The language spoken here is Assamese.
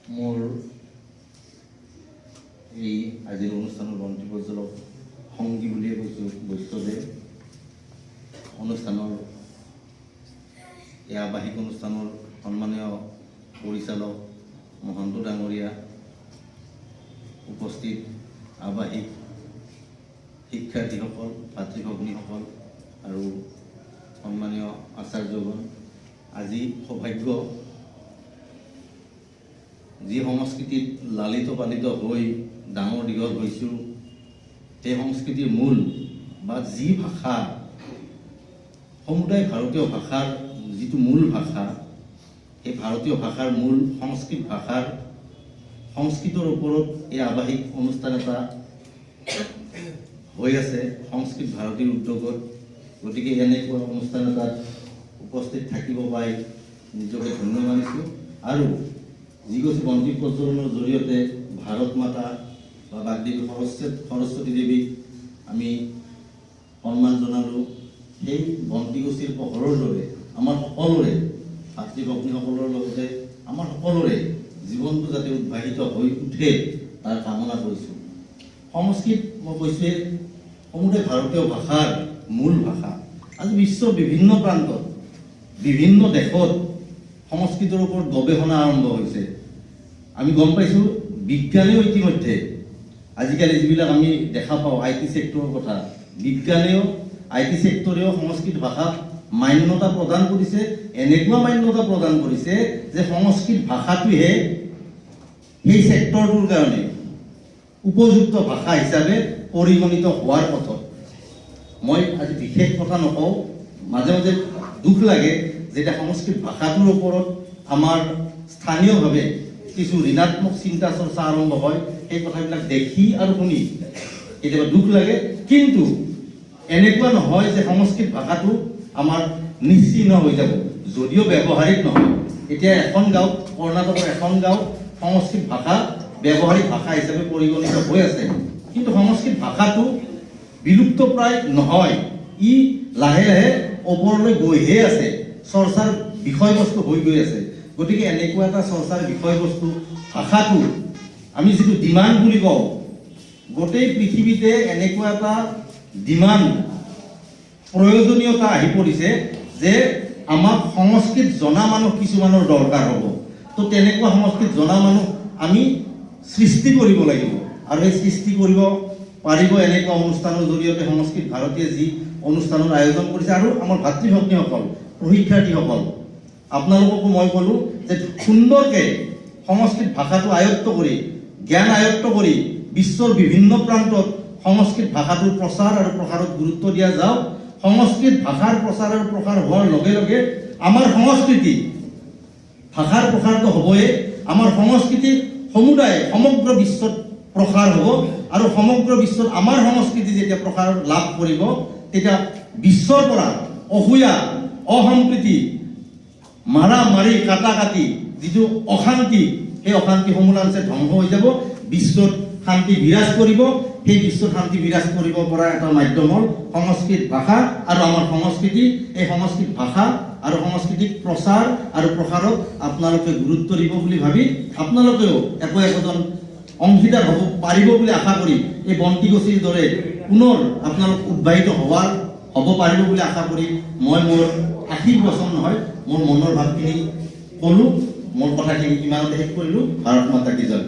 মোৰ এই আজিৰ অনুষ্ঠানৰ বন্তি প্ৰজ্বলক সংগী বুলিয়ে কৈছোঁ, বৈশ্যদেৱ, অনুষ্ঠানৰ এই আৱাসিক অনুষ্ঠানৰ সন্মানীয় পৰিচালক মহন্ত ডাঙৰীয়া, উপস্থিত আৱাসিক শিক্ষাৰ্থীসকল, ভাতৃ ভগ্নীসকল আৰু সন্মানীয় আচাৰ্যগণ, আজি সৌভাগ্য, যি সংস্কৃতিত লালিত পালিত হৈ ডাঙৰ দীঘল হৈছোঁ, সেই সংস্কৃতিৰ মূল বা যি ভাষা, সমুদায় ভাৰতীয় ভাষাৰ যিটো মূল ভাষা, সেই ভাৰতীয় ভাষাৰ মূল সংস্কৃত ভাষাৰ, সংস্কৃতৰ ওপৰত এই আৱাসিক অনুষ্ঠান এটা হৈ আছে সংস্কৃত ভাৰতীৰ উদ্যোগত। গতিকে এনেকুৱা অনুষ্ঠান এটাত উপস্থিত থাকিব পাই নিজকে ধন্য মানিছোঁ আৰু যিগছি বন্তি প্ৰজ্বলনৰ জৰিয়তে ভাৰত মাতা বা বাগদেৱী সৰস্বতী দেৱীক আমি সন্মান জনালোঁ, সেই বন্তিগছিৰ পোহৰৰ দৰে আমাৰ সকলোৰে, ভাতৃ ভগ্নীসকলৰ লগতে আমাৰ সকলোৰে জীৱনটো যাতে উদ্ভাসিত হৈ উঠে, তাৰ কামনা কৰিছোঁ। সংস্কৃত, মই কৈছোঁৱে, সমুদায় ভাৰতীয় ভাষাৰ মূল ভাষা। আজি বিশ্বৰ বিভিন্ন প্ৰান্তত, বিভিন্ন দেশত সংস্কৃতৰ ওপৰত গৱেষণা আৰম্ভ হৈছে। আমি গম পাইছোঁ, বিজ্ঞানেও ইতিমধ্যে, আজিকালি যিবিলাক আমি দেখা পাওঁ I T ছেক্টৰৰ কথা, বিজ্ঞানেও, I T ছেক্টৰেও সংস্কৃত ভাষাক মান্যতা প্ৰদান কৰিছে। এনেকুৱা মান্যতা প্ৰদান কৰিছে যে সংস্কৃত ভাষাটোহে সেই ছেক্টৰটোৰ কাৰণে উপযুক্ত ভাষা হিচাপে পৰিগণিত হোৱাৰ পথত। মই আজি বিশেষ কথা নকওঁ। মাজে মাজে দুখ লাগে যেতিয়া সংস্কৃত ভাষাটোৰ ওপৰত আমাৰ স্থানীয়ভাৱে কিছু ঋণাত্মক চিন্তা চৰ্চা আৰম্ভ হয়। সেই কথাবিলাক দেখি আৰু শুনি কেতিয়াবা দুখ লাগে। কিন্তু এনেকুৱা নহয় যে সংস্কৃত ভাষাটো আমাৰ নিশ্চিহ্ন হৈ যাব, যদিও ব্যৱহাৰিক নহয়। এতিয়া এখন গাঁৱত, কৰ্ণাটকৰ এখন গাঁৱত সংস্কৃত ভাষা ব্যৱহাৰিক ভাষা হিচাপে পৰিগণিত হৈ আছে। কিন্তু সংস্কৃত ভাষাটো বিলুপ্ত প্ৰায় নহয়, ই লাহে লাহে ওপৰলৈ গৈহে আছে, চৰ্চাৰ বিষয়বস্তু হৈ গৈ আছে। গতিকে এনেকুৱা এটা চৰ্চাৰ বিষয়বস্তু ভাষাটো, আমি যিটো ডিমাণ্ড বুলি কওঁ, গোটেই পৃথিৱীতে এনেকুৱা এটা ডিমাণ্ড, প্ৰয়োজনীয়তা আহি পৰিছে যে আমাক সংস্কৃত জনা মানুহ কিছুমানৰ দৰকাৰ হ'ব। তো তেনেকুৱা সংস্কৃত জনা মানুহ আমি সৃষ্টি কৰিব লাগিব আৰু সেই সৃষ্টি কৰিব পাৰিব এনেকুৱা অনুষ্ঠানৰ জৰিয়তে, সংস্কৃত ভাৰতীয়ে যি অনুষ্ঠানৰ আয়োজন কৰিছে। আৰু আমাৰ ভাতৃ ভগ্নীসকল, প্ৰশিক্ষাৰ্থীসকল, আপোনালোককো মই ক'লোঁ যে সুন্দৰকৈ সংস্কৃত ভাষাটো আয়ত্ত কৰি, জ্ঞান আয়ত্ত কৰি বিশ্বৰ বিভিন্ন প্ৰান্তত সংস্কৃত ভাষাটোৰ প্ৰচাৰ আৰু প্ৰসাৰত গুৰুত্ব দিয়া যাওক। সংস্কৃত ভাষাৰ প্ৰচাৰ আৰু প্ৰসাৰ হোৱাৰ লগে লগে আমাৰ সংস্কৃতি, ভাষাৰ প্ৰসাৰটো হ'বই, আমাৰ সংস্কৃতি সমুদায় সমগ্ৰ বিশ্বত প্ৰসাৰ হ'ব। আৰু সমগ্ৰ বিশ্বত আমাৰ সংস্কৃতি যেতিয়া প্ৰসাৰ লাভ কৰিব, তেতিয়া বিশ্বৰ পৰা অসূয়া, অসম্প্ৰীতি, মাৰা মাৰি, কাটা কাটি যিটো অশান্তি, সেই অশান্তি সমূলাঞ্চে ধ্বংস হৈ যাব। বিশ্বত শান্তি বিৰাজ কৰিব। সেই বিশ্বত শান্তি বিৰাজ কৰিব পৰা এটা মাধ্যম হ'ল সংস্কৃত ভাষা আৰু আমাৰ সংস্কৃতি। এই সংস্কৃত ভাষা আৰু সংস্কৃতিক প্ৰচাৰ আৰু প্ৰসাৰত আপোনালোকে গুৰুত্ব দিব বুলি ভাবি, আপোনালোকেও একো একোজন অংশীদাৰ হ'ব পাৰিব বুলি আশা কৰি, এই বন্তিগছিৰ দৰে পুনৰ আপোনালোক উদ্ভাসিত হ'ব পাৰিব বুলি আশা কৰি মই মোৰ আশীষ বচন নহয়, মোৰ মনৰ ভাৱখিনি ক'লোঁ। মোৰ কথাখিনি ইমানতে শেষ কৰিলোঁ। ভাৰত মাতা কি জয়!